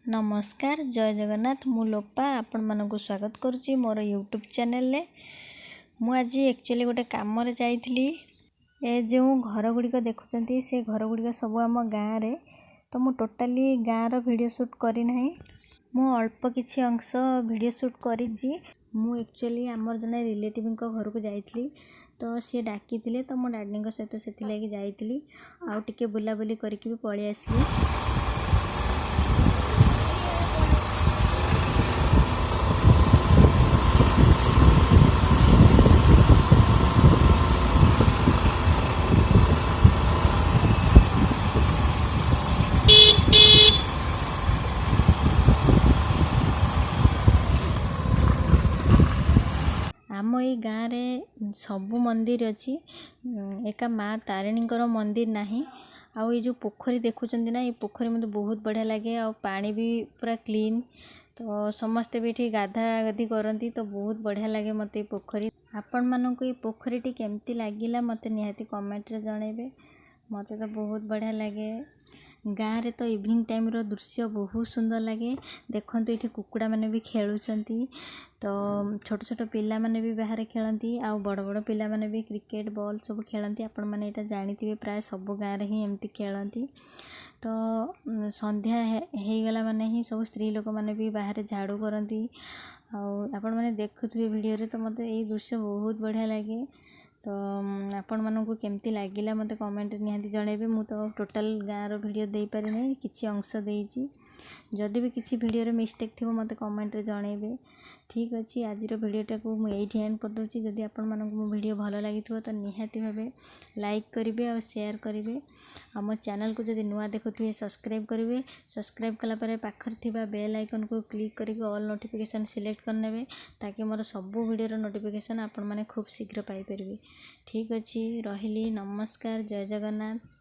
ନମସ୍କାର, ଜୟ ଜଗନ୍ନାଥ। ମୁଁ ଲୋପା ଆପଣମାନଙ୍କୁ ସ୍ୱାଗତ କରୁଛି ମୋର ୟୁଟ୍ୟୁବ୍ ଚ୍ୟାନେଲରେ। ମୁଁ ଆଜି ଆକ୍ଚୁଆଲି ଗୋଟେ କାମରେ ଯାଇଥିଲି। ଏ ଯେଉଁ ଘର ଗୁଡ଼ିକ ଦେଖୁଛନ୍ତି, ସେ ଘର ଗୁଡ଼ିକ ସବୁ ଆମ ଗାଁରେ। ତ ମୁଁ ଟୋଟାଲି ଗାଁର ଭିଡ଼ିଓ ସୁଟ୍ କରିନାହିଁ, ମୁଁ ଅଳ୍ପ କିଛି ଅଂଶ ଭିଡ଼ିଓ ସୁଟ୍ କରିଛି। ମୁଁ ଆକ୍ଚୁଆଲି ଆମର ଜଣେ ରିଲେଟିଭ୍ଙ୍କ ଘରକୁ ଯାଇଥିଲି, ତ ସିଏ ଡାକିଥିଲେ, ତ ମୋ ଡାଡ଼ିଙ୍କ ସହିତ ସେଥିଲାଗି ଯାଇଥିଲି ଆଉ ଟିକେ ବୁଲାବୁଲି କରିକି ବି ପଳେଇ ଆସିଲି। ଆମ ଏଇ ଗାଁରେ ସବୁ ମନ୍ଦିର ଅଛି, ଏକା ମା ତାରିଣୀଙ୍କର ମନ୍ଦିର ନାହିଁ। ଆଉ ଏଇ ଯେଉଁ ପୋଖରୀ ଦେଖୁଛନ୍ତି ନା, ଏଇ ପୋଖରୀ ମୋତେ ବହୁତ ବଢ଼ିଆ ଲାଗେ ଆଉ ପାଣି ବି ପୁରା କ୍ଲିନ୍। ତ ସମସ୍ତେ ବି ଏଠି ଗାଧା ଗାଧି କରନ୍ତି, ତ ବହୁତ ବଢ଼ିଆ ଲାଗେ ମୋତେ ଏଇ ପୋଖରୀ। ଆପଣମାନଙ୍କୁ ଏଇ ପୋଖରୀଟି କେମିତି ଲାଗିଲା ମୋତେ ନିହାତି କମେଣ୍ଟରେ ଜଣାଇବେ। ମୋତେ ତ ବହୁତ ବଢ଼ିଆ ଲାଗେ। ଗାଁରେ ତ ଇଭିନିଂ ଟାଇମ୍ର ଦୃଶ୍ୟ ବହୁତ ସୁନ୍ଦର ଲାଗେ। ଦେଖନ୍ତୁ, ଏଇଠି କୁକୁଡ଼ାମାନେ ବି ଖେଳୁଛନ୍ତି। ତ ଛୋଟ ଛୋଟ ପିଲାମାନେ ବି ବାହାରେ ଖେଳନ୍ତି ଆଉ ବଡ଼ ବଡ଼ ପିଲାମାନେ ବି କ୍ରିକେଟ୍ ବଲ୍ ସବୁ ଖେଳନ୍ତି। ଆପଣମାନେ ଏଇଟା ଜାଣିଥିବେ, ପ୍ରାୟ ସବୁ ଗାଁରେ ହିଁ ଏମିତି ଖେଳନ୍ତି। ତ ସନ୍ଧ୍ୟା ହେଇଗଲା ମାନେ ହିଁ ସବୁ ସ୍ତ୍ରୀ ଲୋକମାନେ ବି ବାହାରେ ଝାଡ଼ୁ କରନ୍ତି, ଆଉ ଆପଣମାନେ ଦେଖୁଥିବେ ଭିଡ଼ିଓରେ। ତ ମୋତେ ଏଇ ଦୃଶ୍ୟ ବହୁତ ବଢ଼ିଆ ଲାଗେ। ତ ଆପଣମାନଙ୍କୁ କେମିତି ଲାଗିଲା ମୋତେ କମେଣ୍ଟରେ ନିହାତି ଜଣାଇବେ। ମୁଁ ତ ଟୋଟାଲ୍ ଗାଁର ଭିଡ଼ିଓ ଦେଇପାରିନାହିଁ, କିଛି ଅଂଶ ଦେଇଛି। ଯଦି ବି କିଛି ଭିଡ଼ିଓରେ ମିଷ୍ଟେକ୍ ଥିବ ମୋତେ କମେଣ୍ଟରେ ଜଣାଇବେ। ଠିକ୍ ଅଛି, ଆଜିର ଭିଡ଼ିଓଟାକୁ ମୁଁ ଏଇଠି ଏଣ୍ଡ କରିଦେଉଛି। ଯଦି ଆପଣମାନଙ୍କୁ ମୋ ଭିଡ଼ିଓ ଭଲ ଲାଗିଥିବ ତ ନିହାତି ଭାବେ ଲାଇକ୍ କରିବେ ଆଉ ସେୟାର କରିବେ, ଆଉ ମୋ ଚ୍ୟାନେଲକୁ ଯଦି ନୂଆ ଦେଖୁଥିବେ ସବସ୍କ୍ରାଇବ୍ କରିବେ। ସବସ୍କ୍ରାଇବ୍ କଲା ପରେ ପାଖରେ ଥିବା ବେଲ୍ ଆଇକନ୍କୁ କ୍ଲିକ୍ କରିକି ଅଲ୍ ନୋଟିଫିକେସନ୍ ସିଲେକ୍ଟ କରିନେବେ, ତାକି ମୋର ସବୁ ଭିଡ଼ିଓର ନୋଟିଫିକେସନ୍ ଆପଣମାନେ ଖୁବ୍ ଶୀଘ୍ର ପାଇପାରିବେ। ଠିକ୍ ଅଛି, ରହିଲି, ନମସ୍କାର, ଜୟ ଜଗନ୍ନାଥ।